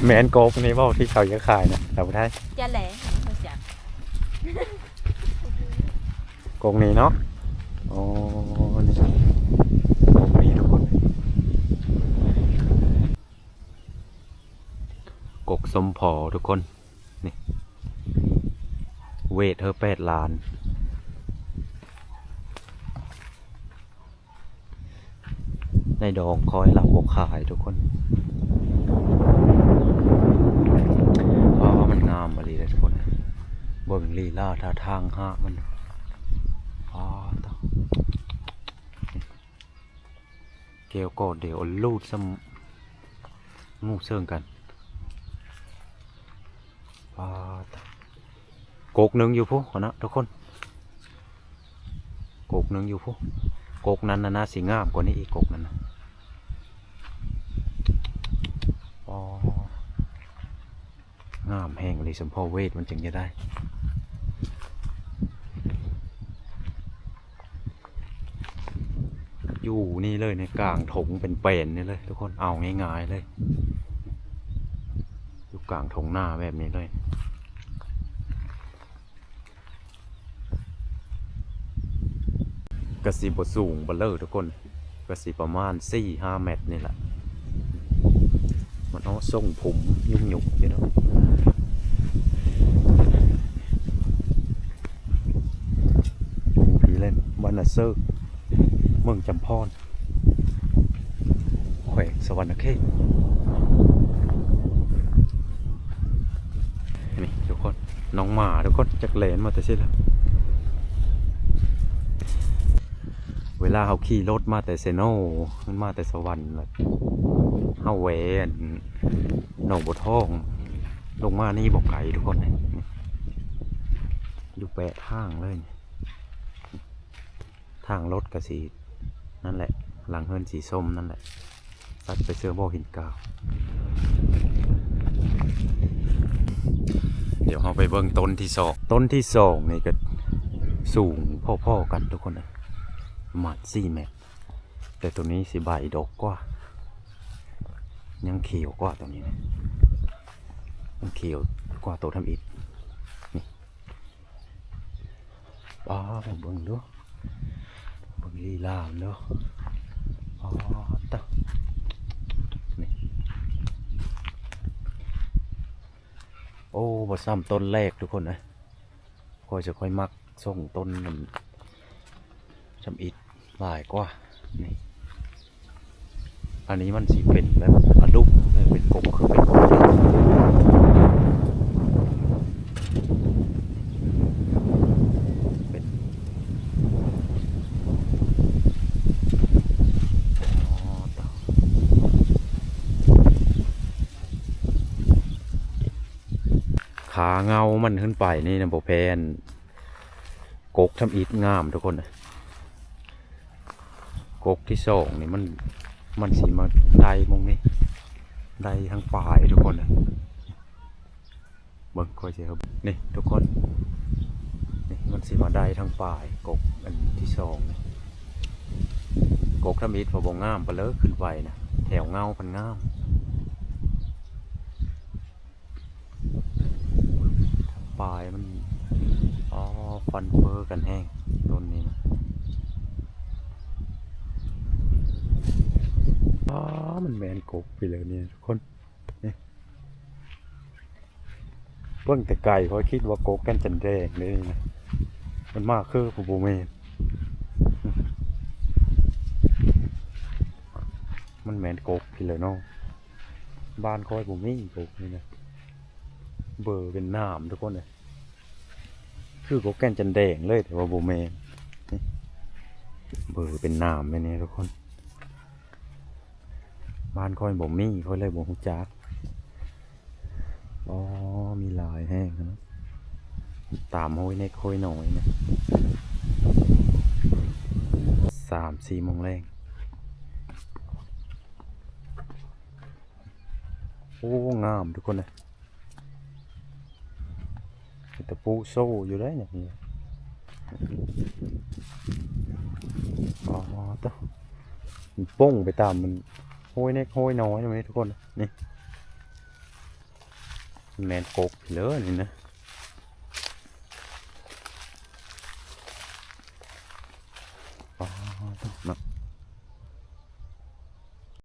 ແມ່ນກົກນີ້ເວົ້າທີ່ເຂົາຢາກຂາຍນະ ລາວບໍ່ໄດ້ ຈະແຫຼ ຮູ້ຈັກ ກົກນີ້ເນາະ. ອໍ ນີ້ ກົກນີ້ທຸກຄົນ ກົກສົມພໍທຸກຄົນ ນີ້ ເວດເຮີແປດລ້ານ. ໃນດອງຄອຍລາວບໍ່ຂາຍທຸກຄົນ ເພາະວ່າມັນງາມອີ່ຫຼີເດ້ທຸກຄົນ. ເບິ່ງລີລາທ່າທາງຮາກມັນ ອໍ ຕາ ແກ້ວກ້ອນດຽວ ອາ ລູດສ່ຳງູເຊິ່ງກັນ. ປາດ ກົກໜຶ່ງຢູ່ພຸ້ນນະທຸກຄົນ ກົກໜຶ່ງຢູ່ພຸ້ນ. ກົກນັ້ນນະ ໜ້າຊິງາມກວ່ານີ້ອີກ ກົກນັ້ນນະ. ອໍ ງາມແຮງເລີຍ ສົມພໍເວດມັນຈຶ່ງຈະໄດ້. ຢູ່ນີ້ເລີຍ ໃນກາງທົ່ງເປັນແປນນີ້ເລີຍທຸກຄົນ ເອົາງ່າຍໆເລີຍ ຢູ່ກາງທົ່ງນາແບບນີ້ເລີຍ. ກະຊິບໍ່ສູງເບີເລີທຸກຄົນ ກະຊິປະມານສີ່ຫ້າແມັດນີ້ແຫຼະ. ມັນເອົາຊົງຜົມຍຸກໆຢູ່ເນາະ. ຢູ່ພີ້ແຫຼະ ບ້ານນາເຊີກ ເມືອງຈຳພອນ ແຂວງສະຫວັນນະເຂດ. ນີ້ທຸກຄົນ ນ້ອງໝາທຸກຄົນ ຈັກແລ່ນມາແຕ່ໃສລະ. ເວລາເຮົາຂີ່ລົດມາແຕ່ເຊໂນ ຂຶ້ນມາແຕ່ສະຫວັນລະ ເຮົາແວ່ອັນໜອງບົວທອງ ລົງມານີ້ບໍ່ໄກທຸກຄົນເອີຍ ຢູ່ແປະທາງເລີຍ. ທາງລົດກະຊິນັ້ນແຫຼະ ຫຼັງເຮືອນສີສົ້ມນັ້ນແຫຼະ ຕັດໄປເຊື່ອບໍ່ຫີນກາວ. ດຽວເຮົາໄປເບິ່ງຕົ້ນທີສອງ ຕົ້ນທີສອງນີ້ກະສູງພໍໆກັນທຸກຄົນເອີຍ ປະມານສີ່ແມັດ ແຕ່ໂຕນີ້ຊິໃບດົກກວ່າ ຍັງຂຽວກວ່າໂຕນີ້ນະ ມັນຂຽວກວ່າໂຕທຳອິດນີ້. ປ້າ ເບິ່ງດູ ເບິ່ງລີລາມັນດູ ປ້າດຕະ ນີ້ ໂອ້ ບໍ່ຊ້ຳຕົ້ນແລກທຸກຄົນເອີຍ. ຂ້ອຍຈະ ຂ້ອຍມັກຊົງຕົ້ນມັນທຳອິດຫຼາຍກວ່ານີ້. ອັນນີ້ມັນຊິເປັນແບບອະດຸ ເປັນກົກ ຄືເປັນກົກເປັນ ຂາເງົາມັນຂຶ້ນໄປນີ້ນະ ບໍ່ແພ້ອັນ ກົກທຳອິດງາມທຸກຄົນ. ກົກທີສອງນີ້ມັນ ມັນຊິມາໄດ້ໝ່ອງນີ້ ໄດ້ທາງປາຍທຸກຄົນ. ເບິ່ງຂ້ອຍຊິເຮັດ ນີ້ທຸກຄົນ ນີ້ມັນຊິມາໄດ້ທາງປາຍ ກົກອັນທີສອງນີ້. ກົກທຳອິດວ່າບໍ່ງາມປານເລີ ຂຶ້ນໄປນະ ແຖວເງົາພັນງາມ. ປາຍມັນ ອໍ ຟັນເຟີກັນແຮງຕົ້ນນີ້ນະ. ອໍ ມັນແມ່ນກົກໄປເລີຍນີ້ທຸກຄົນ ນີ້ ເບິ່ງແຕ່ໄກຂ້ອຍຄິດວ່າກົກແກ່ນຈັນແດງເດ້ນີ້ນະ ມັນມາຄືຜູ້ບໍ່ແມ່ນ ມັນແມ່ນກົກໄປເລີຍເນາະ. ບ້ານຂ້ອຍບໍ່ມີກົກນີ້ນະ ເບີເປັນໜາມທຸກຄົນເອີຍ. ຄືກົກແກ່ນຈັນແດງເລີຍ ແຕ່ວ່າບໍ່ແມ່ນ ເບີເປັນໜາມແບບນີ້ທຸກຄົນ. ບ້ານຂ້ອຍບໍ່ມີ ຂ້ອຍເລີຍບໍ່ຮູ້ຈັກ. ອໍ ມີຫຼາຍແຮງນະ ຕາມໂຮຍເລັກໂຮຍນ້ອຍນະ. ສາມສີ່ໂມງແລງ ໂອ້ ງາມທຸກຄົນເອີຍ. ເປັນຕາປູໂຊຢູ່ໄດ໋ນີ້. ອໍ ໂຕ ມັນປົ່ງໄປຕາມມັນໂຮຍເລັກໂຮຍນ້ອຍນີ້ທຸກຄົນ ນີ້. ແມ່ນກົບເລີຍນີ້ນະ. ປາດເນາະ